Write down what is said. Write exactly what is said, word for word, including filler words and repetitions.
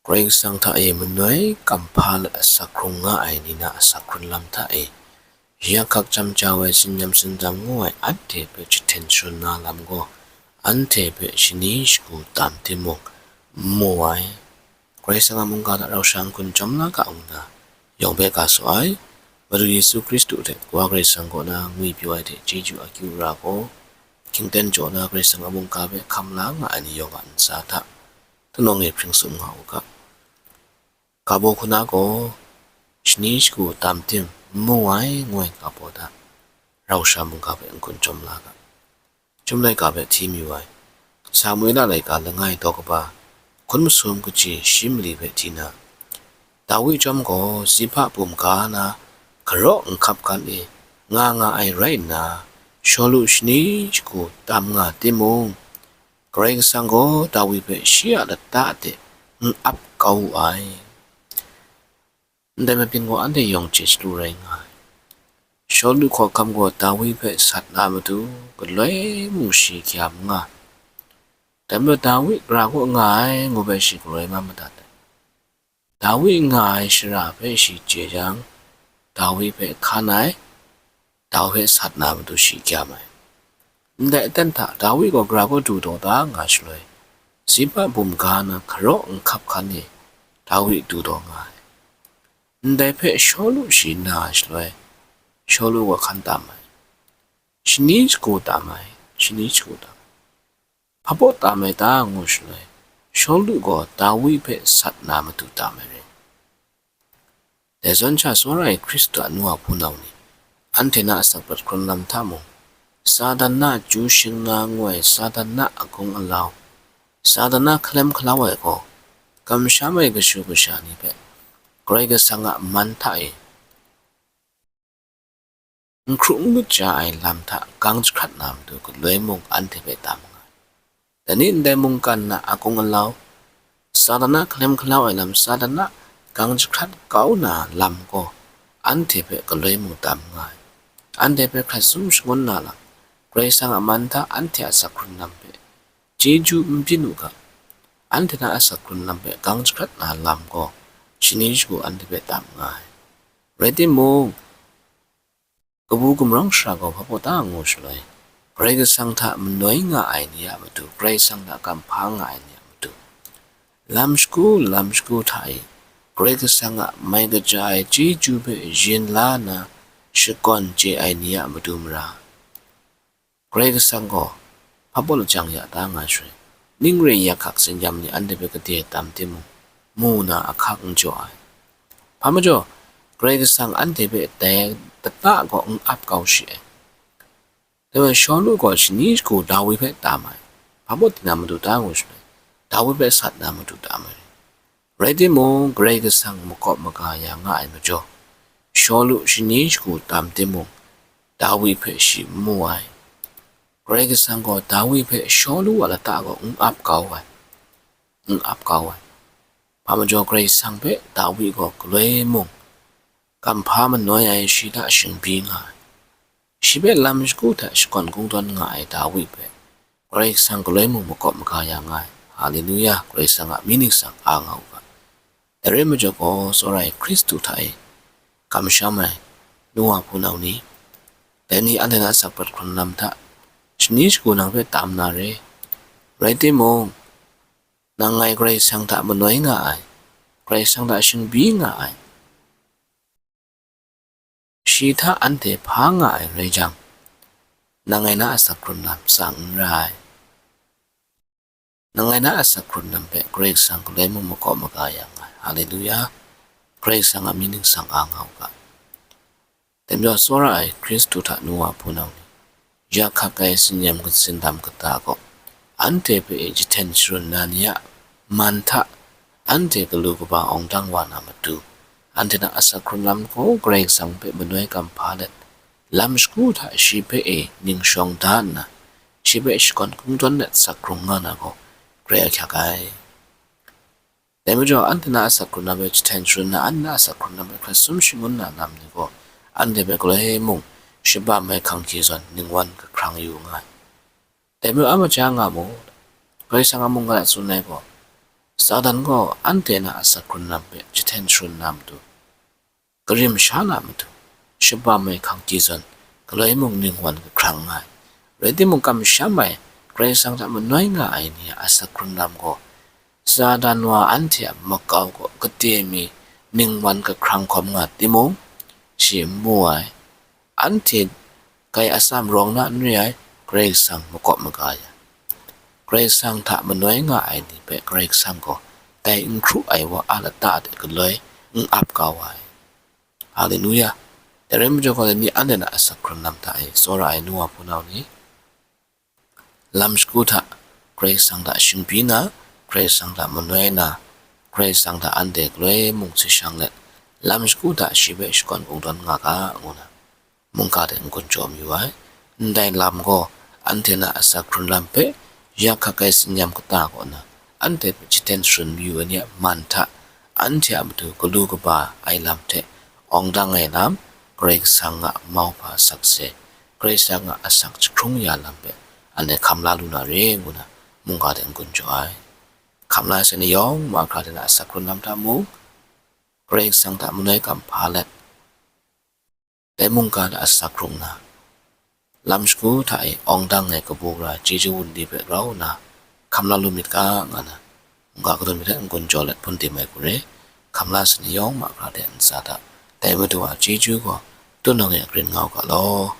Karai Kasang hta e manoi kamhpa let asak hkrung nga ai ni na asak hkrun lam hta e, ya hkak chyam jau ai tsin-yam tsindam ngu ai anhte hpe jahten sharin na lam gaw, anhte hpe shani shagu tam timung, n mu ai. Karai Kasang a mungga hta rau sha n-gun chyawm la ga ngu na, yawng hpe ga saw ai. Madu Yesu Hkristu hte Wa Karai Kasang kaw na ngwi pyaw ai hte chyeju akyu ra gaw, hkyingten jaw na Karai Kasang a mungga hpe hkam la nga ai ni yawng a ntsa hta, htunawng e hpring sum nga u ga. Ga baw hku na gaw, shani shagu tam tim n mu ai, ngu ai ga baw hta, rau sha mungga hpe n-gun chyawm la ga. Chyum laika hpe hti mayu ai. Samuela laika langai daw kaba, hkun masum kaji shi mali hpe hti na, Dawi chyawm gaw Ziba bum ga na garaw nhkap hkan e nga nga ai rai nna, Shawlu shani shagu tam nga timung, Karai Kasang gaw Dawi hpe shi a lata de n ap kau wu ai. Ndai mabyin gaw anhte yawng chye chyalu rai nga ai. Shawlu hkawhkam gaw Dawi hpe sat na matu galoi mung shi hkya n nga. Dai majaw Dawi gara kaw nga ai ngu hpe shi galoi man madat ai. Dawi nga ai shara hpe shi chye jang, Dawi hpe hkan ai, Dawi hpe sat na matu shi hkya mai. Ndai aten hta Dawi gaw gara kaw du taw da nga shaloi, Ziba bum ga na garaw nhkap hkan e Dawi du taw nga ai. Ndai hpe Shawlu shi na ai shaloi, Shawlu gaw hkan tam ai, shani shagu tam ai, shani shagu tam ai. Hpa baw tam ai ta ngu shaloi, Shawlu gaw Dawi hpe sat na matu tam ai rai. Dai zawn sha, tsawra ai Hkristu a nu a hpunau ni, anhte na asak hkrun lam hta mung, Satan na chyu shing na ngu ai Satan na akung alau, Satan na hkalem hkalau ai gaw, kamsham ai kashu kasha ni hpe Karai Kasang a man hta e n hkru n lut ja ai lam hta gang jahkrat na matu galoi mung anhte hpe tam nga ai. Dai ni ndai mungkan na akung alau, Satan na hkalem hkalau ai lam, Satan na gang jahkrat kau na lam gaw anhte hpe galoi mung tam nga ai. Anhte hpe hkrat sum shangun na lam, Karai Kasang a man hta anhte a asak hkrun lam hpe chyeju n byin u ga, anhte na asak hkrun lam hpe gang jahkrat na lam gaw shani shagu anhte hpe tam nga ai. Rai timung, kabu gumrawng sara gaw hpa baw ta ngu shaloi, Karai Kasang hta manoi nga ai ni a matu, Karai Kasang hta kamhpa nga ai ni a matu, lam shagu lam shagu hta e Karai Kasang a mai kaja ai chyeju hpe yin la na shakawn chye ai ni a matu mara, Karai Kasang gaw hpa baw lajang ya da nga shaloi, ning re ya hkak tsin-yam ni anhte hpe gade tam timung, mu na ahkang n jaw ai. Hpa majaw, Karai Kasang anhte hpe dai lata gaw n ap kau shi ai. Dai wa Shawlu gaw shani shagu Dawi hpe tam ai. Hpa baw tina matu ta ngu shaloi, Dawi hpe sat na matu tam ai. Rai timung, Karai Kasang makawp maga ya nga ai majaw, Shawlu shani shagu tam timung, Dawi hpe shi n mu ai. Karai Kasang gaw Dawi hpe Shawlu a lata gaw n ap kau ai, n ap kau ai. Hpa majaw, Karai Kasang hpe Dawi gaw galoi mung, kamhpa manoi ai shi hta shingbyi nga ai. Shi hpe lam shagu hta shakawn kungdawn nga ai Dawi hpe Karai Kasang galoi mung makawp maga ya nga ai. Haleluya, Karai Kasang a mying ningsang a nga u ga. Dai rai majaw gaw, tsawra ai Hkristu hta e kamsham ai nu wa hpunau ni, dai ni anhte na asak hkrun lam hta shani shagu nang hpe tam na re. Rai timung, nang ngai Karai Kasang hta manoi nga ai, Karai Kasang hta shingbyi nga ai, shi hta anhte hpa nga ai rai jang, nang ngai na asak hkrun lam tsang n ra ai. Nang ngai na asak hkrun lam hpe Karai Kasang galoi mung makawp maga ya nga ai. Haleluya! Karai Kasang a mying ningsang a nga u ga. Dai majaw, tsawra ai Hkristu hta nu wa hpunau ni, ya hkak ai tsin-yam katsindam kata gaw, anhte hpe e jahten sharun na ni a man hta, anhte galu kaba awng dang wa na matu, anhte na asak hkrun lam gaw Karai Kasang hpe manoi kamhpa let, lam shagu hta shi hpe e ning shawng da nna, shi hpe shakawn kungdawn let sak hkrung nga na gaw, Karai ahkyak ai. Dai majaw, anhte na asak hkrun lam hpe jahten sharun na, anhte na asak hkrun lam hpe hkrat sum shangun na lam ni gaw, anhte hpe galoi mung, shaba mai hkang hkye zawn ningwan kahkrang yu nga ai. Dai majaw, a maja nga mu, Karai Kasang a mungga hta tsun ai gaw, Satan gaw anhte na asak hkrun lam hpe jahten sharun na matu, karim sha na matu, shabam ai hkangkyi zawn galoi mung ningwan kahkrang nga ai. Rai timung, kamsham ai Karai Kasang hta manoi nga ai ni a asak hkrun lam gaw, Satan wa anhte a makau gaw gade mi ningwan kahkrang hkawm nga timung, shi n mu ai. Anhte kai atsam rawng na n re ai, Karai Kasang makawp maga ya. Karai Kasang hta manoi nga ai ni hpe Karai Kasang gaw dai n hkru ai wa a lata de galoi n ap kau ai. Haleluya! Dai rai majaw gaw, ni anhte na asak hkrun lam hta e tsawra ai nu wa hpunau ni, lam shagu hta Karai Kasang hta shingbi na, Karai Kasang hta manoi na, Karai Kasang hta anhte galoi mung si shang let, lam shagu hta shi hpe shakawn kungdawn nga ga, ngu na mungga de n-gun jaw mayu ai. Ndai lam gaw anhte na asak hkrun lam hpe yak hkak ai tsin-yam kata kaw na, anhte hpe jahten sharun mayu ai ni a man hta, anhte a matu galu kaba ai lam hte awng dang ai lam, Karai Kasang a mauhpa sakse, Karai Kasang a asak jahkrung ya lam hpe anhte hkam la lu na re, ngu na mungga de n-gun jaw ai. Hkam la ai ni yawng mahkra de na asak hkrun lam hta mung, Karai Kasang hta manoi kamhpa let, dai mungga hta asak hkrung na, lam shagu hta e awng dang ai kabu gara chyeju wunli hpe grau nna hkam la lu myit ga, nga na mungga kadun myit hte n-gun jaw let hpun tim ai hku re. Hkam la ai ni yawng mahkra de ntsa hta, dai Madu a chyeju gaw tunang e grin nga u ga law.